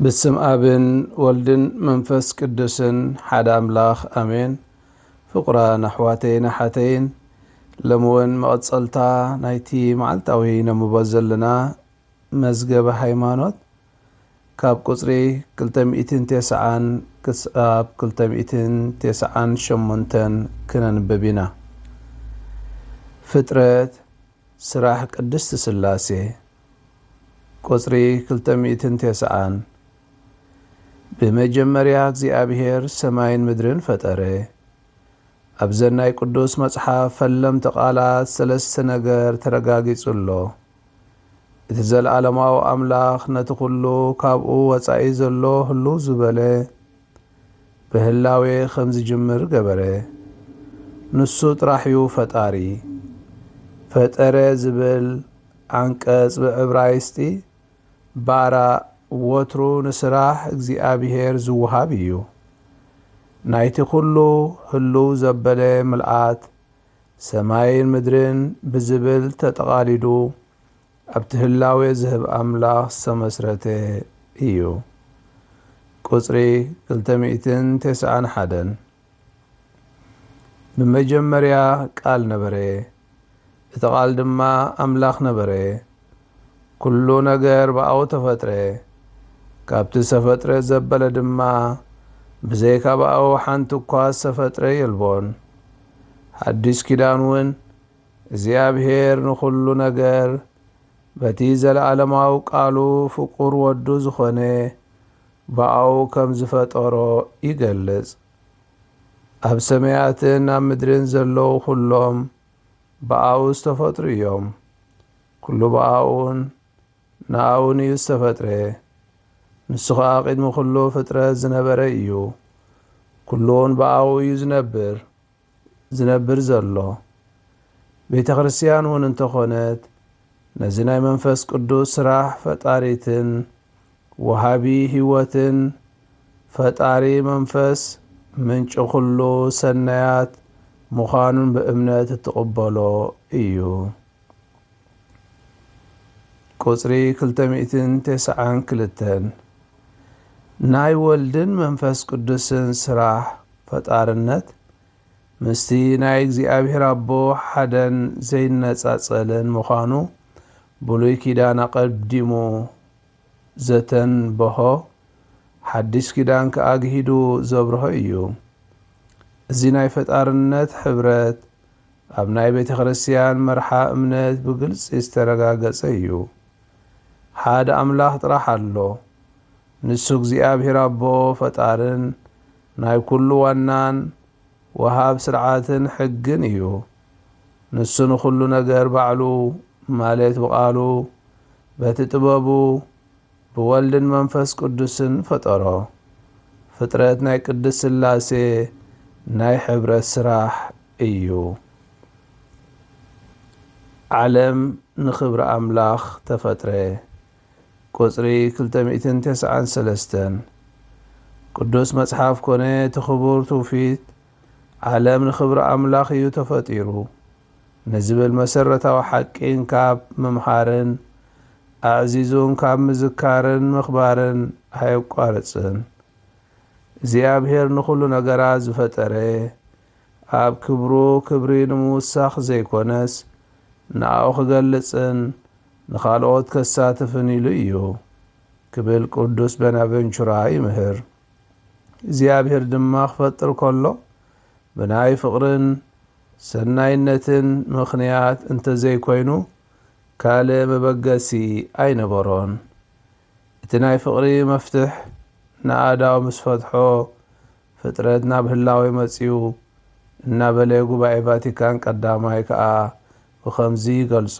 ብስም ኣብን ወልድን መንፈስ ቅዱስን ሓደ ኣምላኽ ኣሜን። ፍቑራን ኣሕዋተይን ኣሓተይን፣ ሎሚ እውን መቐጸልታ ናይቲ መዓልታዊ ነንብቦ ዘለና መዝገበ ሃይማኖት፣ ካብ ቁጽሪ ክልተ ሚእትን ተስዓን ክሳብ ክልተ ሚእትን ተስዓን ሸሞንተን ክነንብብ ኢና። ፍጥረት፣ ስራሕ ቅድስቲ ስላሴ። ቁጽሪ ክልተ ሚእትን ተስዓን። ብመጀመርያ እግዚኣብሔር ሰማይን ምድርን ፈጠረ። ኣብዘን ናይ ቅዱስ መጽሓፍ ፈለምቲ ቃላት ሰለስተ ነገር ተረጋጊጹ ኣሎ። እቲ ዘለዓለማዊ ኣምላኽ ነቲ ኹሉ ካብኡ ወጻኢ ዘሎ ህሉው ዝበለ ብህላዌ ከም ዝጅምር ገበረ። ንሱ ጥራሕ እዩ ፈጣሪ። ፈጠረ ዝብል ዓንቀጽ ብዕብራይስጢ ባራ ወትሩ ንስራሕ እግዚኣብሔር ዝወሃብ እዩ። ናይቲ ኩሉ ህሉው ዘበለ ምልኣት ሰማይን ምድርን ብዝብል ተጠቓሊሉ ኣብቲ ህላዌ ዝህብ ኣምላኽ ዝተመስረተ እዩ። ቁጽሪ ክልተ ሚእትን ተስዓን ሓደን። ብመጀመርያ ቃል ነበረ፣ እቲ ቃል ድማ ኣምላኽ ነበረ። ኩሉ ነገር ብኣኡ ተፈጥረ። ካብቲ ዝተፈጥረ ዘበለ ድማ ብዘይካ ብኣኡ ሓንቲ እኳ ዝተፈጥረ የልቦን። ሓዲስ ኪዳን እውን እግዚኣብሔር ንኹሉ ነገር በቲ ዘለዓለማዊ ቃሉ ፍቁር ወዱ ዝኾነ ብኣኡ ከም ዝፈጠሮ ይገልጽ። ኣብ ሰማያትን ኣብ ምድርን ዘለዉ ኩሎም ብኣኡ ዝተፈጥሩ እዮም። ኩሉ ብኣኡን ንኣኡን እዩ ዝተፈጥረ። ንሱ ኸኣ ቅድሚ ኩሉ ፍጥረት ዝነበረ እዩ። ኩሉ እውን ብኣኡ እዩ ዝነብር፣ ዝነብር ዘሎ። ቤተ ክርስቲያን እውን እንተኾነት፣ ነዚ ናይ መንፈስ ቅዱስ ስራሕ ፈጣሪትን ወሃቢ ህይወትን ፈጣሪ መንፈስ ምንጪ ኩሉ ሰናያት ምዃኑን ብእምነት እትቕበሎ እዩ። ቁጽሪ ክልተ ሚእትን ተስዓን ክልተን። ናይ ወልድን መንፈስ ቅዱስን ስራሕ ፈጣርነት ምስቲ ናይ እግዚኣብሔር ኣቦ ሓደን ዘይነጻጸልን ምዃኑ ብሉይ ኪዳን ኣቐዲሙ ዘተንበሆ፣ ሓዲስ ኪዳን ከኣ ግሂዱ ዘብርሆ እዩ። እዚ ናይ ፈጣርነት ሕብረት ኣብ ናይ ቤተ ክርስቲያን መርሓ እምነት ብግልጺ ዝተረጋገጸ እዩ። ሓደ ኣምላኽ ጥራሕ ኣሎ። ንሱ እግዚኣብሔር ኣቦ ፈጣርን ናይ ኩሉ ዋናን ወሃብ ስርዓትን ሕግን እዩ። ንሱ ንኹሉ ነገር ባዕሉ፣ ማለት ብቓሉ፣ በቲ ጥበቡ፣ ብወልድን መንፈስ ቅዱስን ፈጠሮ። ፍጥረት ናይ ቅድስት ስላሴ ናይ ሕብረት ስራሕ እዩ። ዓለም ንኽብሪ ኣምላኽ ተፈጥረ። ቁጽሪ ክልተ ሚእትን ተስዓን ሰለስተን። ቅዱስ መጽሓፍ ኮነ እቲ ክቡር ትውፊት፣ ዓለም ንኽብሪ ኣምላኽ እዩ ተፈጢሩ ንዝብል መሰረታዊ ሓቂ እንካብ ምምሃርን ኣዕዚዙ እንካብ ምዝካርን ምኽባርን ኣየቋርጽን። እግዚኣብሔር ንኹሉ ነገራት ዝፈጠረ፣ ኣብ ክብሩ ክብሪ ንምውሳኽ ዘይኮነስ፣ ንኣኡ ክገልጽን ንኻልኦት ከሳትፍን ኢሉ እዩ ክብል ቅዱስ በናቨንቹራ ይምህር። እግዚኣብሔር ድማ ክፈጥር ከሎ፣ ብናይ ፍቕርን ሰናይነትን ምኽንያት እንተዘይኮይኑ፣ ካልእ መበገሲ ኣይነበሮን። እቲ ናይ ፍቕሪ መፍትሕ ንኣዳው ምስ ፈትሖ፣ ፍጥረት ናብ ህላዌ መጺኡ እናበለ ጉባኤ ቫቲካን ቀዳማይ ከኣ ብኸምዚ ይገልጾ።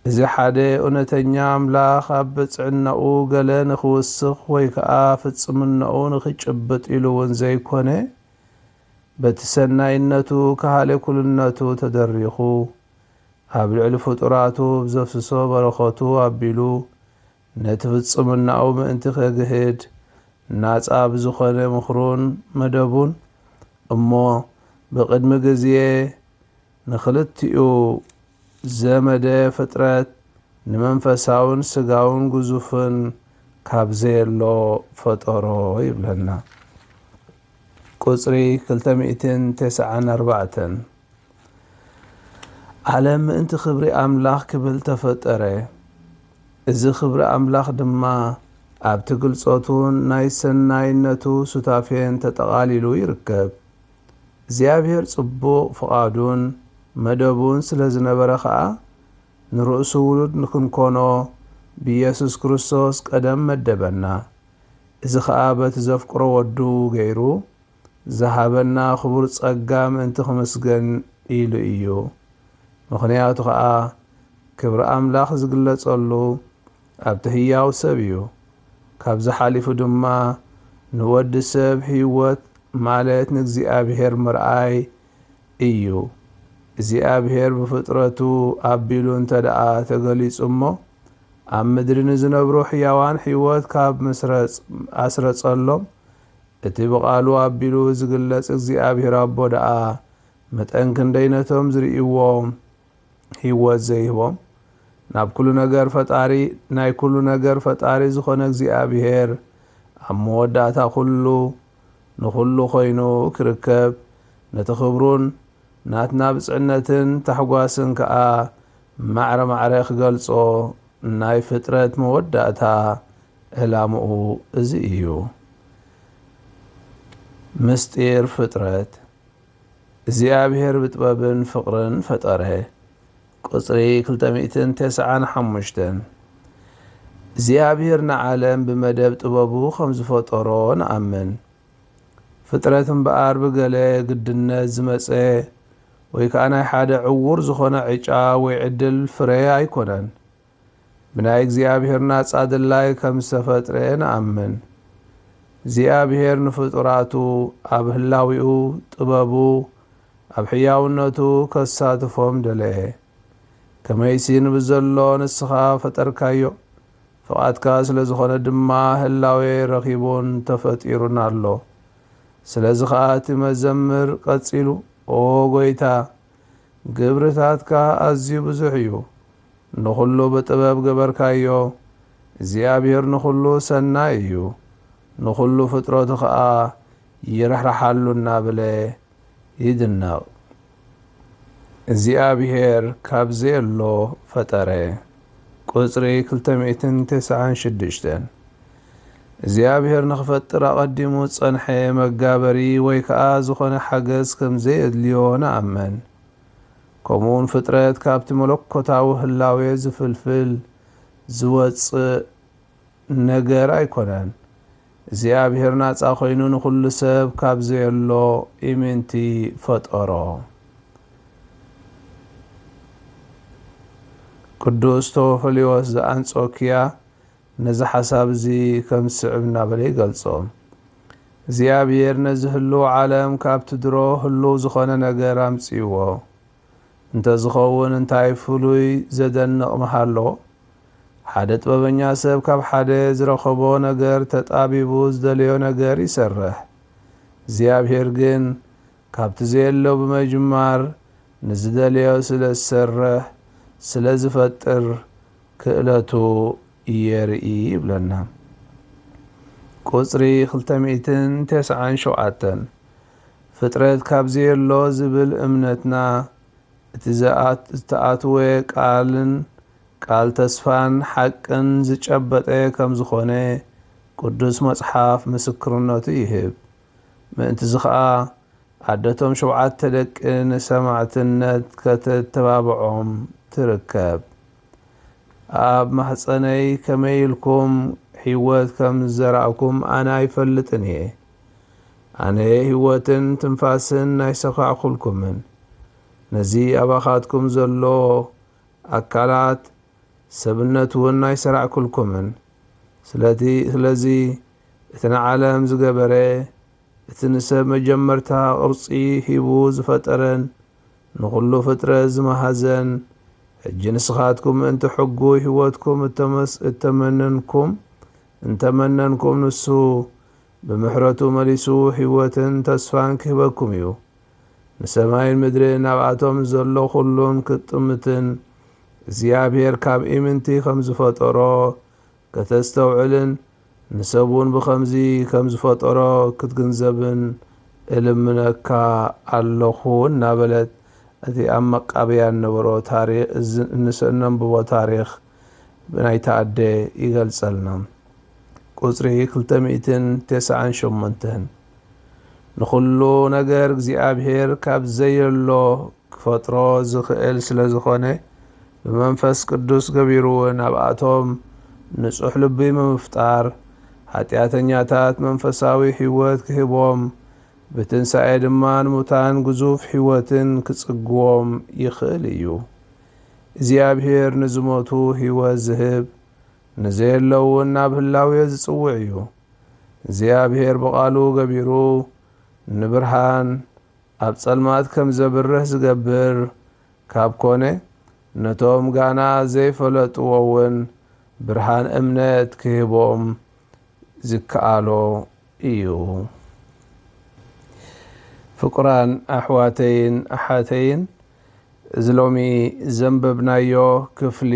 እዚ ሓደ እውነተኛ ኣምላኽ ኣብ ብጽዕናኡ ገለ ንኽውስኽ ወይ ከኣ ፍጽምናኡ ንኽጭብጥ ኢሉ እውን ዘይኮነ፣ በቲ ሰናይነቱ ከሃሌ ኩልነቱ ተደሪኹ፣ ኣብ ልዕሊ ፍጡራቱ ብዘፍስሶ በረኸቱ ኣቢሉ፣ ነቲ ፍጽምናኡ ምእንቲ ከግህድ፣ ናጻ ብዝኾነ ምኽሩን መደቡን፣ እሞ ብቕድሚ ግዜ ንኽልቲኡ ዘመደ ፍጥረት፣ ንመንፈሳውን ስጋውን ግዙፍን ካብ ዘየሎ ፈጠሮ ይብለና። ቁጽሪ ክልተ ሚእትን ተስዓን ኣርባዕተን። ዓለም ምእንቲ ክብሪ ኣምላኽ ክብል ተፈጠረ። እዚ ክብሪ ኣምላኽ ድማ ኣብቲ ግልጾቱን ናይ ሰናይነቱ ሱታፌን ተጠቓሊሉ ይርከብ። እግዚኣብሔር ጽቡቕ ፍቓዱን መደቡን ስለ ዝነበረ ኸኣ፣ ንርእሱ ውሉድ ንክንኮኖ ብኢየሱስ ክርስቶስ ቀደም መደበና። እዚ ኸኣ በቲ ዘፍቅሮ ወዱ ገይሩ ዝሃበና ክቡር ጸጋ ምእንቲ ክምስገን ኢሉ እዩ። ምኽንያቱ ኸኣ ክብሪ ኣምላኽ ዝግለጸሉ ኣብቲ ህያው ሰብ እዩ። ካብዚ ሓሊፉ ድማ ንወዲ ሰብ ህይወት ማለት ንእግዚኣብሔር ምርኣይ እዩ። እግዚኣብሔር ብፍጥረቱ ኣቢሉ እንተ ደኣ ተገሊጹ እሞ፣ ኣብ ምድሪ ንዝነብሩ ሕያዋን ህይወት ካብ ምስረጽ-፣ ኣስረጸሎም። እቲ ብቓሉ ኣቢሉ ዝግለጽ እግዚኣብሔር ኣቦ ደኣ መጠን ክንደይ ነቶም ዝርእይዎ ህይወት ዘይህቦም? ናብ ኩሉ ነገር ፈጣሪ፣ ናይ ኩሉ ነገር ፈጣሪ ዝኾነ እግዚኣብሔር ኣብ መወዳእታ ኩሉ ንኹሉ ኮይኑ ክርከብ፣ ነቲ ክብሩን ናትና ብጽዕነትን ታሕጓስን ከኣ ማዕረ ማዕረ ክገልጾ ናይ ፍጥረት መወዳእታ ዕላምኡ እዚ እዩ። ምስጢር ፍጥረት። እግዚኣብሔር ብጥበብን ፍቕርን ፈጠረ። ቁጽሪ ክልተ ሚእትን ተስዓን ሓሙሽተን። እግዚኣብሔር ንዓለም ብመደብ ጥበቡ ከም ዝፈጠሮ ንኣምን። ፍጥረት እምበኣር ብገለ ግድነት ዝመጸ ወይ ከኣ ናይ ሓደ ዕዉር ዝኾነ ዕጫ ወይ ዕድል ፍረ ኣይኮነን። ብናይ እግዚኣብሔር ናጻ ድላይ ከም ዝተፈጥረ ንኣምን። እግዚኣብሔር ንፍጡራቱ ኣብ ህላዊኡ ጥበቡ ኣብ ሕያውነቱ ከሳትፎም ደለየ። ከመይሲ ንብዘሎ ንስኻ ፈጠርካዮ፣ ፍቓድካ ስለ ዝኾነ ድማ ህላዌ ረኺቡን ተፈጢሩን ኣሎ። ስለዚ ኸኣ እቲ መዘምር ቀጺሉ፣ ኦ ጐይታ፣ ግብርታትካ ኣዝዩ ብዙሕ እዩ። ንኹሉ ብጥበብ ገበርካዮ። እግዚኣብሔር ንኹሉ ሰናይ እዩ። ንኹሉ ፍጥረቱ ኸኣ ይርሕርሓሉ እናበለ ይድነቕ። እግዚኣብሔር ካብ ዘየሎ ፈጠረ። ቁጽሪ ክልተ ሚእትን ተስዓን ሽዱሽተን። እግዚኣብሔር ንኽፈጥር ኣቐዲሙ ዝጸንሐ መጋበሪ ወይ ከኣ ዝኾነ ሓገዝ ከም ዘየድልዮ ንኣምን። ከምኡውን ፍጥረት ካብቲ መለኮታዊ ህላዌ ዝፍልፍል ዝወጽእ ነገር ኣይኮነን። እግዚኣብሔር ናጻ ኮይኑ ንኹሉ ሰብ ካብ ዘየሎ ኢምንቲ ፈጠሮ። ቅዱስ ቴዎፍልዮስ ዘኣንጾኪያ ነዚ ሓሳብ እዚ ከም ዝስዕብ እናበለ ይገልጾ። እግዚኣብሔር ነዚ ህሉው ዓለም ካብቲ ድሮ ህሉው ዝኾነ ነገር ኣምጺእዎ። እንተዝኸውን እንታይ ፍሉይ ዘደንቕ ምሃሎ? ሓደ ጥበበኛ ሰብ ካብ ሓደ ዝረኸቦ ነገር ተጣቢቡ ዝደለዮ ነገር ይሰርሕ። እግዚኣብሔር ግን ካብቲ ዘየሎ ብምጅማር ንዝደለዮ ስለ ዝሰርሕ፣ ስለ ዝፈጥር ክእለቱ የርኢ ይብለና። ቁጽሪ ክልተ ሚእትን ተስዓን ሸውዓተን። ፍጥረት ካብ ዘየሎ ዝብል እምነትና እቲ ዘኣት-፣ ዝተኣትወ ቃልን ቃል ተስፋን ሓቅን ዝጨበጠ ከም ዝኾነ ቅዱስ መጽሓፍ ምስክርነቱ ይህብ። ምእንትዚ ኸኣ ኣደቶም ሸውዓተ ደቂ ንሰማዕትነት ከተተባብዖም ትርከብ። ኣብ ማህጸነይ ከመይ ኢልኩም ህይወት ከም ዝዘራእኩም ኣነ ኣይፈልጥን እየ። ኣነ ህይወትን ትንፋስን ኣይሰኻዕኩልኩምን። ነዚ ኣባኻትኩም ዘሎ ኣካላት ሰብነት እውን ኣይሰራዕኩልኩምን። ስለቲ-፣ ስለዚ እቲ ንዓለም ዝገበረ፣ እቲ ንሰብ መጀመርታ ቅርጺ ሂቡ ዝፈጠረን ንኹሉ ፍጥረት ዝመሃዘን፣ ሕጂ ንስኻትኩም ምእንቲ ሕጉ ህይወትኩም እተመስ-፣ እተመነንኩም፣ እንተመነንኩም፣ ንሱ ብምሕረቱ መሊሱ ህይወትን ተስፋን ክህበኩም እዩ። ንሰማይን ምድርን ኣብኣቶም ዘሎ ኩሉን ክትጥምትን፣ እግዚኣብሔር ካብ ኢምንቲ ከም ዝፈጠሮ ከተስተውዕልን፣ ንሰብ እውን ብኸምዚ ከም ዝፈጠሮ ክትግንዘብን እልምነካ ኣለኹ እናበለት እቲ ኣብ መቃብያን ነበሮ ታሪኽ እዚ እንስ-፣ እነንብቦ ታሪኽ ብናይታ ኣደ ይገልጸልና። ቁጽሪ ክልተ ሚእትን ተስዓን ሸሞንተን። ንኹሉ ነገር እግዚኣብሔር ካብ ዘየሎ ክፈጥሮ ዝኽእል ስለ ዝኾነ፣ ብመንፈስ ቅዱስ ገቢሩ እውን ኣብኣቶም ንጹሕ ልቢ ብምፍጣር፣ ሓጢኣተኛታት መንፈሳዊ ህይወት ክህቦም፣ ብትንሳኤ ድማ ንሙታን ግዙፍ ህይወትን ክጽግዎም ይኽእል እዩ። እግዚኣብሔር ንዝሞቱ ህይወት ዝህብ፣ ንዘየለዉ እውን ናብ ህላዌ ዝጽውዕ እዩ። እግዚኣብሔር ብቓሉ ገቢሩ ንብርሃን ኣብ ጸልማት ከም ዘብርህ ዝገብር ካብ ኮነ፣ ነቶም ጋና ዘይፈለጥዎ እውን ብርሃን እምነት ክህቦም ዝከኣሎ እዩ። ፍቁራን ኣሕዋተይን ኣሓተይን፣ እዚ ሎሚ ዘንበብናዮ ክፍሊ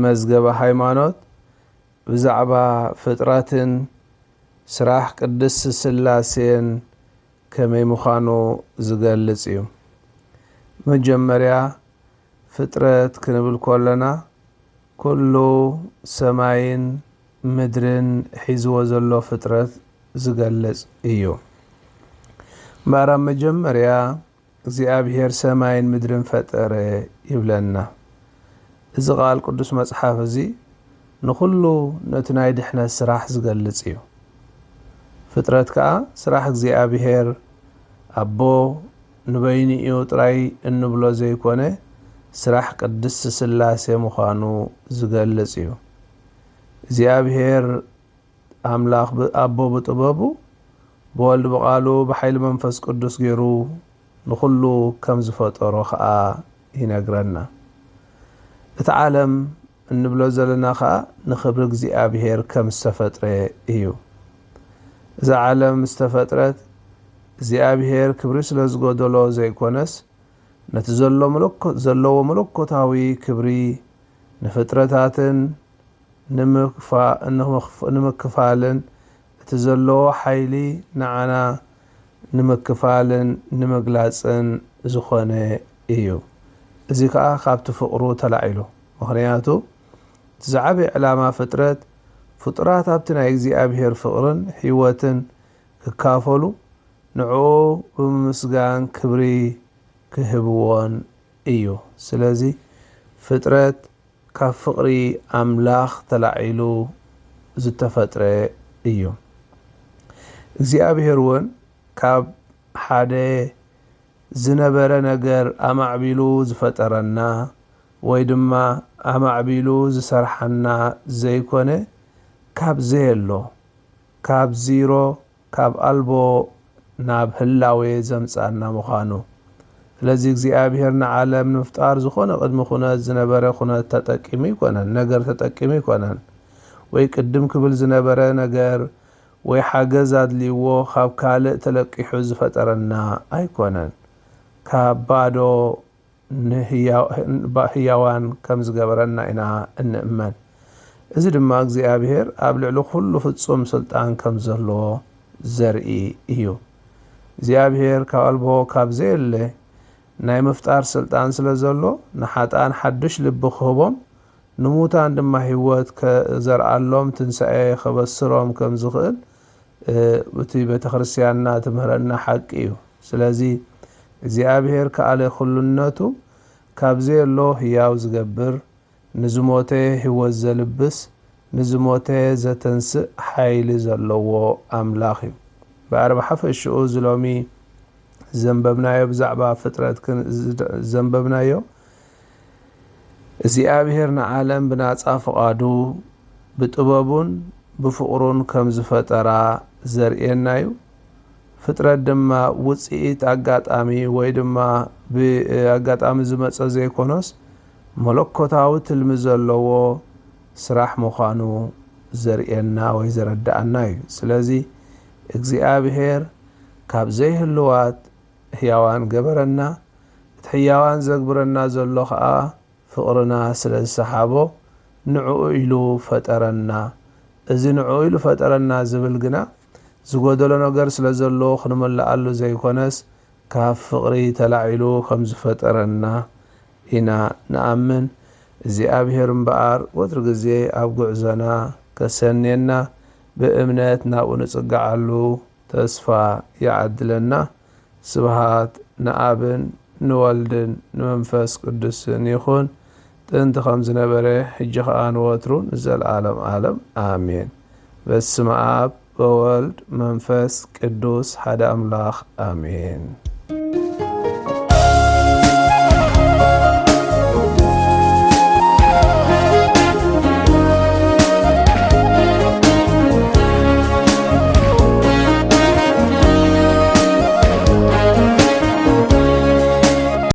መዝገበ ሃይማኖት ብዛዕባ ፍጥረትን ስራሕ ቅድስት ስላሴን ከመይ ምዃኑ ዝገልጽ እዩ። መጀመርያ ፍጥረት ክንብል ከለና፣ ኩሉ ሰማይን ምድርን ሒዝዎ ዘሎ ፍጥረት ዝገልጽ እዩ። እምበኣር ኣብ መጀመርያ እግዚኣብሔር ሰማይን ምድርን ፈጠረ ይብለና። እዚ ቃል ቅዱስ መጽሓፍ እዚ ንኹሉ ነቲ ናይ ድሕነት ስራሕ ዝገልጽ እዩ። ፍጥረት ከኣ ስራሕ እግዚኣብሔር ኣቦ ንበይኑ እዩ ጥራይ እንብሎ ዘይኮነ፣ ስራሕ ቅድስት ስላሴ ምዃኑ ዝገልጽ እዩ። እግዚኣብሔር ኣምላኽ ብ-፣ ኣቦ ብጥበቡ፣ ብወልድ ብቓሉ፣ ብሓይሊ መንፈስ ቅዱስ ገይሩ ንኹሉ ከም ዝፈጠሮ ኸኣ ይነግረና። እቲ ዓለም እንብሎ ዘለና ኸኣ ንኽብሪ እግዚኣብሔር ከም ዝተፈጥረ እዩ። እዛ ዓለም ዝተፈጥረት እግዚኣብሔር ክብሪ ስለ ዝጎደሎ ዘይኮነስ፣ ነቲ ዘሎ መለኮ-፣ ዘለዎ መለኮታዊ ክብሪ ንፍጥረታትን ንምክፋ-፣ ንምኽ-፣ ንምክፋልን እቲ ዘለዎ ሓይሊ ንዓና ንምክፋልን ንምግላጽን ዝኾነ እዩ። እዚ ከኣ ካብቲ ፍቕሩ ተላዒሉ። ምኽንያቱ፣ እቲ ዝዓበየ ዕላማ ፍጥረት፣ ፍጡራት ኣብቲ ናይ እግዚኣብሔር ፍቕርን ህይወትን ክካፈሉ፣ ንዕኡ ብምምስጋን ክብሪ ክህብዎን እዩ። ስለዚ፣ ፍጥረት ካብ ፍቕሪ ኣምላኽ ተላዒሉ ዝተፈጥረ እዩ። እግዚኣብሔር እውን ካብ ሓደ ዝነበረ ነገር ኣማዕቢሉ ዝፈጠረና ወይ ድማ ኣማዕቢሉ ዝሰርሓና ዘይኮነ፣ ካብ ዘየሎ፣ ካብ ዚሮ፣ ካብ ኣልቦ ናብ ህላዌ ዘምጽኣና ምዃኑ። ስለዚ እግዚኣብሔር ንዓለም ንምፍጣር ዝኾነ ቅድሚ ኩነት ዝነበረ ኩነት ተጠቂሙ ኣይኮነን፣ ነገር ተጠቂሙ ኣይኮነን። ወይ ቅድም ክብል ዝነበረ ነገር ወይ ሓገዝ ኣድልይዎ ካብ ካልእ ተለቂሑ ዝፈጠረና ኣይኮነን። ካብ ባዶ ንህያው-፣ ህያዋን ከም ዝገበረና ኢና እንእመን። እዚ ድማ እግዚኣብሔር ኣብ ልዕሊ ኩሉ ፍጹም ስልጣን ከም ዘለዎ ዘርኢ እዩ። እግዚኣብሔር ካብ ኣልቦ ካብ ዘየለ ናይ ምፍጣር ስልጣን ስለ ዘሎ፣ ንሓጥኣን ሓድሽ ልቢ ክህቦም፣ ንሙታን ድማ ህይወት ከ-፣ ዘርኣሎም፣ ትንሳኤ ከበስሮም ከም ዝኽእል፣ እ፣ እቲ ቤተ ክርስቲያንና ትምህረና ሓቂ እዩ። ስለዚ እግዚኣብሔር ከኣለ ኩልነቱ ካብ ዘየሎ ህያው ዝገብር፣ ንዝሞተ ህይወት ዘልብስ፣ ንዝሞተ ዘተንስእ ሓይሊ ዘለዎ ኣምላኽ እዩ። እምበኣር ብሓፈሽኡ እዚ ሎሚ ዘንበብናዮ ብዛዕባ ፍጥረት ክን-፣ ዝደ-፣ ዘንበብናዮ እግዚኣብሔር ንዓለም ብናጻ ፍቓዱ ብጥበቡን ብፍቕሩን ከም ዝፈጠራ ዘርእየና እዩ። ፍጥረት ድማ ውጽኢት ኣጋጣሚ ወይ ድማ ብኣጋጣሚ ዝመጸ ዘይኮነስ፣ መለኮታዊ ትልሚ ዘለዎ ስራሕ ምዃኑ ዘርእየና ወይ ዘረድኣና እዩ። ስለዚ እግዚኣብሔር ካብ ዘይህልዋት ህያዋን ገበረና። እቲ ህያዋን ዘግብረና ዘሎ ኸኣ ፍቕርና ስለ ዝሰሓቦ ንዕኡ ኢሉ ፈጠረና። እዚ ንዕኡ ኢሉ ፈጠረና ዝብል ግና ዝጎደሎ ነገር ስለ ዘሎ ክንምልኣሉ ዘይኮነስ ካብ ፍቕሪ ተላዒሉ ከም ዝፈጠረና ኢና ንኣምን። እግዚኣብሔር እምበኣር ወትሩ ግዜ ኣብ ጉዕዞና ከሰንየና ብእምነት ናብኡ ንጽግዓሉ ተስፋ ይዓድለና። ስብሃት ንኣብን ንወልድን ንመንፈስ ቅዱስን ይኹን፣ ጥንቲ ከም ዝነበረ፣ ሕጂ ኸኣ ንወትሩ ንዘለዓለም ዓለም ኣሜን። በስመ ኣብ ወወልድ መንፈስ ቅዱስ ሓደ ኣምላኽ ኣሜን።